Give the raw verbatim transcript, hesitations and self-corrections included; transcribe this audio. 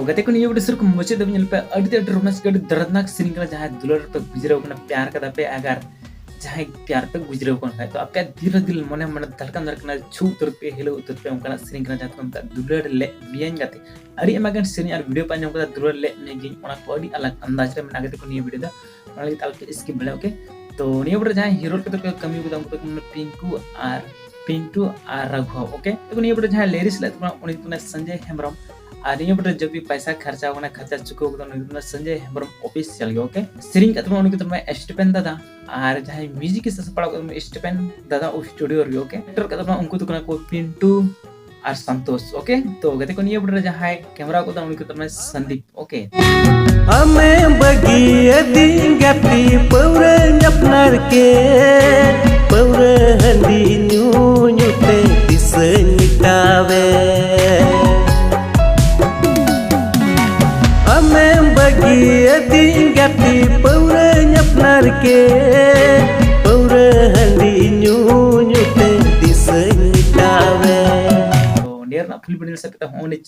ᱛᱚ ᱜᱟᱛᱮ ᱠᱚ, ᱱᱤᱭᱟᱹ ᱵᱷᱤᱰᱤᱭᱳ ᱥᱩᱨ ᱠᱷᱚᱱ ᱢᱩᱪᱟᱹᱫ ᱫᱷᱟᱹᱵᱤᱡ ᱧᱮᱞ ᱯᱮ, ᱟᱹᱰᱤ ᱛᱮ ᱟᱹᱰᱤ ᱨᱳᱢᱟᱱᱥ ᱜᱮ, ᱟᱹᱰᱤ ᱫᱚᱨᱫᱽᱱᱟᱠ ᱥᱮᱨᱮᱧ ᱠᱟᱱᱟ᱾ ᱡᱟᱦᱟᱸᱭ ᱫᱩᱞᱟᱹᱲ ᱨᱮᱯᱮ ᱜᱩᱡᱨᱟᱹᱣ ᱠᱟᱱᱟ, ᱯᱭᱟᱨ ᱠᱟᱫᱟ ᱯᱮ, ᱟᱜᱟᱨ ᱡᱟᱦᱟᱸᱭ ᱯᱭᱟᱨ ᱯᱮ ᱜᱩᱡᱨᱟᱹᱣ ᱠᱟᱱ ᱠᱷᱟᱡ, ᱛᱚ ᱟᱯᱮᱭᱟᱜ ᱫᱤᱞ ᱨᱮ ᱫᱤᱞ ᱢᱚᱱᱮ ᱢᱚᱱᱮ ᱫᱷᱟᱲᱠᱟᱱ ᱫᱷᱟᱲᱠᱟᱱ ᱪᱷᱩ ᱩᱛᱟᱹᱨ ᱯᱮ, ᱦᱤᱞᱟᱹᱣ ᱩᱛᱟᱹᱨ ᱯᱮ, ᱚᱱᱠᱟᱱᱟᱜ ᱥᱮᱨᱮᱧ ᱠᱟᱱᱟ ᱡᱟᱦᱟᱸ ᱫᱚᱠᱚ ᱢᱮᱛᱟᱜᱼᱟ ᱫᱩᱞᱟᱹᱲ ᱞᱮᱫ ᱢᱮᱭᱟᱹᱧ ᱜᱟᱛᱮ᱾ ᱟᱹᱰᱤ ᱟᱭᱢᱟ ᱜᱟᱱ ᱥᱮᱨᱮᱧ ᱟᱨ ᱵᱷᱤᱰᱤᱭᱳ ᱯᱮ ᱟᱸᱡᱚᱢ ᱠᱟᱫᱟ, ᱫᱩᱞᱟᱹᱲ ᱞᱮᱫ ᱢᱮᱭᱟᱹᱧ, ᱚᱱᱟ ᱠᱚ ᱟᱹᱰᱤ ᱟᱞᱟᱜᱽ ᱟᱱᱫᱟᱡᱽ ᱨᱮ ᱢᱮᱱᱟᱜᱼᱟ ᱜᱟᱛᱮ ᱠᱚ ᱱᱤᱭᱟᱹ ᱵᱷᱤᱰᱤᱭᱳ ᱫᱚ᱾ ᱚᱱᱟ ᱞᱟᱹᱜᱤᱫ ᱟᱞᱚᱯᱮ skip ᱵᱟᱲᱟᱭᱟ, okay? ᱛᱚ ᱱᱤᱭᱟᱹ ᱵᱷᱤᱰᱤᱭᱳ ᱨᱮ ᱡᱟᱦᱟᱸᱭ ᱦᱤᱨᱳ ᱞᱮᱠᱟ ᱛᱮᱠᱚ ᱠᱟᱹᱢᱤ ᱠᱟᱫᱟ, ᱩᱱᱠᱩ ᱫᱚ ᱠᱟᱱᱟ ᱯᱤᱝᱠᱩ ᱟᱨ ᱯᱤᱱᱴᱩ ᱟᱨ ᱨᱟᱜᱷᱩ, okay? ᱛᱚ ᱱᱤᱭᱟᱹ ᱵᱷᱤᱰᱤᱭᱳ ᱨᱮ ᱡᱟᱦᱟᱸᱭ ᱞᱤᱨᱤᱠᱥ ᱞᱮᱫ ᱛᱟᱵᱚᱱᱟ, ᱩᱱᱤ ᱫᱚ ᱠᱟᱱᱟᱭ ᱥᱚᱧᱡᱚᱭ ᱦᱮᱢᱵᱨᱚᱢ᱾ ᱟᱨ ᱱᱤᱭᱟᱹ ᱵᱷᱤᱰᱤᱭᱳ ᱨᱮ ᱡᱚᱵ ᱯᱚᱭᱥᱟ ᱠᱷᱟᱨᱪᱟ ᱠᱟᱱᱟ, ᱠᱷᱟᱨᱪᱟ ᱪᱩᱠᱟᱹᱣ ᱠᱟᱫᱟ, ᱩᱱᱤ ᱫᱚ ᱠᱟᱱᱟ ᱥᱚᱧᱡᱚᱭ ᱦᱮᱢᱵᱨᱚᱢ ᱚᱯᱷᱤᱥᱤᱭᱟᱞ ᱜᱮ, okay? ᱥᱮᱨᱮᱧ ᱠᱟᱫ ᱛᱟᱵᱚᱱᱟ ᱩᱱᱤ ᱫᱚ ᱠᱟᱱᱟ ᱥᱴᱤᱯᱮᱱ ᱫᱟᱫᱟ, ᱟᱨ ᱡᱟᱦᱟᱸᱭ ᱢᱤᱭᱩᱡᱤᱠ ᱮ ᱥᱟᱯᱲᱟᱣ ᱠᱟᱫᱟ ᱩᱱᱤ ᱥᱴᱤᱯᱮᱱ ᱫᱟᱫᱟ ᱚᱯᱷ ᱥᱴᱩᱰᱤᱭᱳ ᱨᱮᱜᱮ, okay? ᱰᱟᱭᱨᱮᱠᱴᱚᱨ ᱠᱟᱫ ᱛᱟᱵᱚᱱᱟ ᱩᱱᱠᱩ ᱫᱚ ᱠᱟᱱᱟ ᱠᱚ ᱯᱤᱱᱴᱩ ᱟᱨ ᱥᱟᱱᱛᱳᱥ, okay? ᱛᱚ ᱜᱟᱛᱮ ᱠᱚ, ᱱᱤᱭᱟᱹ ᱵᱷᱤᱰᱤᱭᱳ ᱨᱮ ᱡᱟᱦᱟᱸᱭ ᱠᱮᱢᱮᱨᱟ ᱠᱟᱫᱟ ᱩᱱᱤ ᱫᱚ ᱠᱟᱱᱟ ᱥᱚᱱᱫᱤᱯ, okay? ᱟᱢᱮ ᱵᱟᱹᱜᱤᱭᱟᱹᱫᱤᱧ ᱜᱟᱛᱮ ᱯᱟᱹᱣᱨᱟᱹᱧ ᱟᱯᱱᱟᱨ ᱠᱮᱫ, ᱯᱟᱹᱣᱨᱟᱹ ᱦᱟᱺᱰᱤ ᱧᱩ ᱧᱩ ᱛᱮ ᱫᱤᱥᱟᱹᱧ ᱢᱮᱴᱟᱣᱮ᱾ ᱟᱢᱮᱢ ᱵᱟᱹᱜᱤᱭᱟᱹᱫᱤᱧ ᱜᱟᱛᱮ ᱯᱟᱹᱣᱨᱟᱹᱧ ᱟᱯᱱᱟᱨ ᱠᱮᱫ, ᱯᱟᱹᱣᱨᱟᱹ ᱦᱟᱺᱰᱤ ᱧᱩ ᱧᱩ ᱛᱮ ᱫᱤᱥᱟᱹᱧ ᱢᱮᱴᱟᱣᱮ᱾ ᱛᱚ ᱱᱤᱭᱟᱹ ᱨᱮᱱᱟᱜ ᱯᱷᱩᱞ ᱵᱷᱤᱰᱤᱭᱳ ᱥᱮᱫ ᱠᱟᱛᱮ ᱦᱚᱸ ᱩᱱᱤ